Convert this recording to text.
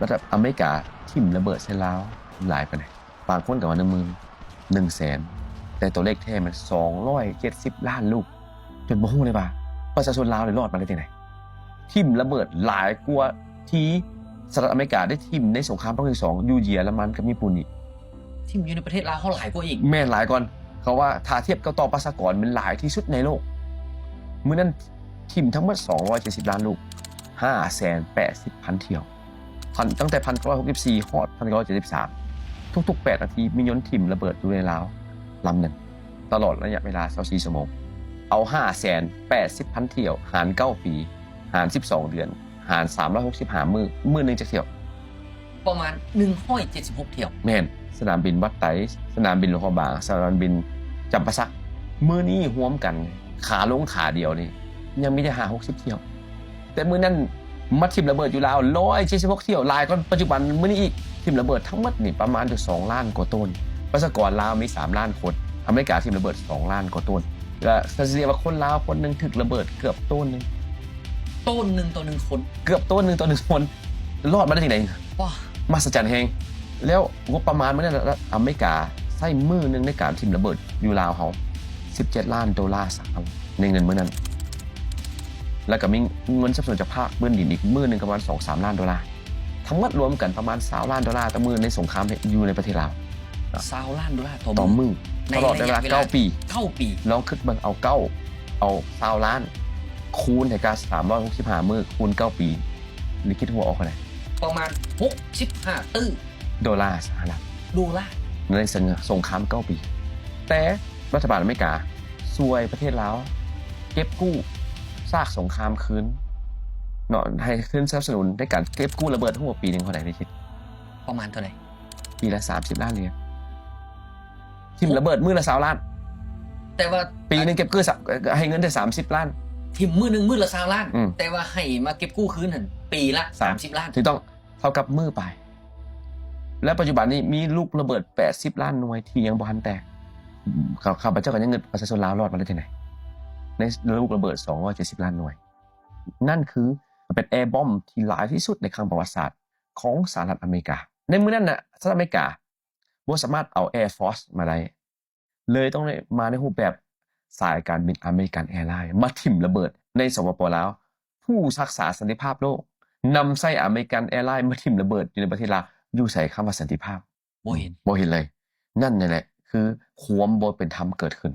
ລັດຖະບານອາເມລິກາຖິ້ມລະເບີດໃສ່ລາວຫຼາຍປານໃດ? ບາງຄົນກໍວ່າໜຶ່ງໝື່ນ ໜຶ່ງແສນ ແຕ່ຕົວເລກແທ້ມັນສອງຮ້ອຍເຈັດສິບລ້ານລູກ ຈົນບໍ່ຮູ້ເລີຍວ່າປະຊາຊົນລາວນີ້ລອດມາໄດ້ຈັ່ງໃດ. ຖິ້ມລະເບີດຫຼາຍກວ່າທີ່ສະຫະລັດອາເມລິກາໄດ້ຖິ້ມໃນສົງຄາມໂລກຄັ້ງທີສອງ ຢູ່ເຢຍລະມັນກັບຍີ່ປຸ່ນອີກ. ຖິ້ມຢູ່ໃນປະເທດລາວເຮົາຫຼາຍກວ່າອີກ. ແມ່ນ ຫຼາຍກ່ອນ. ເຂົາວ່າຖ້າທຽບກັບຕໍ່ປະຊາກອນແມ່ນຫຼາຍທີ່ສຸດໃນໂລກ. ມື້ນັ້ນຖິ້ມທັງໝົດສອງຮ້ອຍເຈັດສິບລ້ານລູກ ຫ້າແສນແປດສິບພັນຖ້ຽວ. ພັນ ຕັ້ງແຕ່ພັນເກົ້າຮ້ອຍຫົກສິບສີ່ຮອດພັນເກົ້າຮ້ອຍເຈັດສິບສາມ ທຸກໆແປດນາທີມີຍົນຖິ້ມລະເບີດຢູ່ໃນລາວລຳໜຶ່ງ ຕະຫຼອດໄລຍະເວລາຊາວສີ່ຊົ່ວໂມງ. ເອົາຫ້າແສນແປດສິບພັນຖ້ຽວ ຫານເກົ້າປີ ຫານສິບສອງເດືອນ ຫານສາມຮ້ອຍຫົກສິບຫ້າມື້ ມື້ໜຶ່ງຈັກຖ້ຽວ? ປະມານໜຶ່ງຮ້ອຍເຈັດສິບຫົກຖ້ຽວ. ແມ່ນ. ສະໜາມບິນວັດໄຕ, ສະໜາມບິນຫຼວງພະບາງ, ສະໜາມບິນຈຳປາສັກ ມື້ນີ້ຮວມກັນ ຂາລົງຂາດຽວນີ້ ຍັງມີແຕ່ຫ້າຫົກສິບຖ້ຽວ. ແຕ່ມື້ນັ້ນມາຖິ້ມລະເບີດຢູ່ລາວຮ້ອຍເຈັດສິບຫົກຖ້ຽວ ຫຼາຍກວ່າປັດຈຸບັນມື້ນີ້ອີກ. ຖິ້ມລະເບີດທັງໝົດນີ້ປະມານຢູ່ສອງລ້ານກວ່າໂຕນ. ປະຊາກອນລາວມີສາມລ້ານຄົນ, ອາເມລິກາຖິ້ມລະເບີດສອງລ້ານກວ່າໂຕນ. ແລະ ສະເສຍວ່າຄົນລາວຄົນໜຶ່ງຖືກລະເບີດເກືອບໂຕນໜຶ່ງ. ໂຕນໜຶ່ງຕໍ່ໜຶ່ງຄົນ. ເກືອບໂຕນໜຶ່ງຕໍ່ໜຶ່ງຄົນ. ລອດມາໄດ້ຈັ່ງໃດ? ວ້າ ມະຫັດສະຈັນແຮງ. ແລ້ວງົບປະມານມື້ນັ້ນ ອາເມລິກາໃຊ້ມື້ໜຶ່ງໃນການຖິ້ມລະເບີດຢູ່ລາວເຮົາ ສິບເຈັດລ້ານໂດລາສະຫະລັດ ໃນເງິນມື້ນັ້ນ. ແລ້ວກໍມີເງິນສະໜັບສະໜູນຈາກພາກພື້ນດິນອີກມື້ໜຶ່ງປະມານສອງສາມລ້ານໂດລາ. ທັງໝົດລວມກັນປະມານຊາວລ້ານໂດລາຕໍ່ມື້ໃນສົງຄາມຢູ່ໃນປະເທດລາວ. ຊາວລ້ານໂດລາຕໍ່ມື້ ຕໍ່ມື້ ໃນ ຕະຫຼອດໄລຍະເວລາ ເວລາເກົ້າປີ. ເກົ້າປີ. ລອງຄິດເບິ່ງ ເອົາເກົ້າ ເອົາຊາວລ້ານ ຄູນໃຫ້ກັບສາມຮ້ອຍຫົກສິບຫ້າມື້ ຄູນເກົ້າປີ ແລ້ວຄິດຫົວອອກເທົ່າໃດ? ປະມານຫົກສິບຫ້າຕື້ໂດລາສະຫະລັດ. ໂດລາ. ໃນສົງຄາມເກົ້າປີ. ແຕ່ລັດຖະບານອາເມລິກາຊ່ວຍປະເທດລາວເກັບກູ້ຊາກສົງຄາມຄືນເນາະ, ໃຫ້ທຶນສະໜັບສະໜູນໃນການເກັບກູ້ລະເບີດ ຮູ້ວ່າປີໜຶ່ງເທົ່າໃດ ໄດ້ຄິດ? ປະມານເທົ່າໃດ? ປີລະສາມສິບລ້ານຫຼຽນ. ຖິ້ມລະເບີດມື້ລະຊາວລ້ານ ແຕ່ວ່າປີໜຶ່ງເກັບກູ້ ສະ ໃຫ້ເງິນໄດ້ສາມສິບລ້ານ. ຖິ້ມມື້ໜຶ່ງມື້ລະຊາວລ້ານ ອືມ ແຕ່ວ່າໃຫ້ມາເກັບກູ້ຄືນຫັ້ນປີລະສາມສິບລ້ານ. ຖືກຕ້ອງ. ເທົ່າກັບມື້ປາຍ. ແລະ ປັດຈຸບັນນີ້ມີລູກລະເບີດແປດສິບລ້ານໜ່ວຍທີ່ຍັງບໍ່ທັນແຕກ. ຂ້າ ຂ້າພະເຈົ້າກໍຍັງງຶດ ປະຊາຊົນລາວລອດມາໄດ້ຈັ່ງໃດ ໃນລູກລະເບີດສອງຮ້ອຍເຈັດສິບລ້ານໜ່ວຍ. ນັ້ນຄືເປັນແອບອມທີ່ຫຼາຍທີ່ສຸດໃນຄັ້ງປະຫວັດສາດຂອງສະຫະລັດອາເມລິກາ. ໃນມື້ນັ້ນນະ ສະຫະລັດອາເມລິກາບໍ່ສາມາດເອົາແອຟອສມາໄດ້ ເລີຍຕ້ອງໄດ້ມາໃນຮູບແບບສາຍການບິນອາເມລິກັນແອລາຍ ມາຖິ້ມລະເບີດໃນ ສປປ ລາວ. ຜູ້ຮັກສາສັນຕິພາບໂລກ ນຳໃຊ້ອາເມລິກັນແອລາຍມາຖິ້ມລະເບີດຢູ່ໃນປະເທດລາວ. ຢູ່ໃສຄຳວ່າສັນຕິພາບ? ບໍ່ເຫັນ ບໍ່ເຫັນເລີຍ. ນັ້ນແຫຼະຄືຄວາມບໍ່ເປັນທຳເກີດຂຶ້ນ.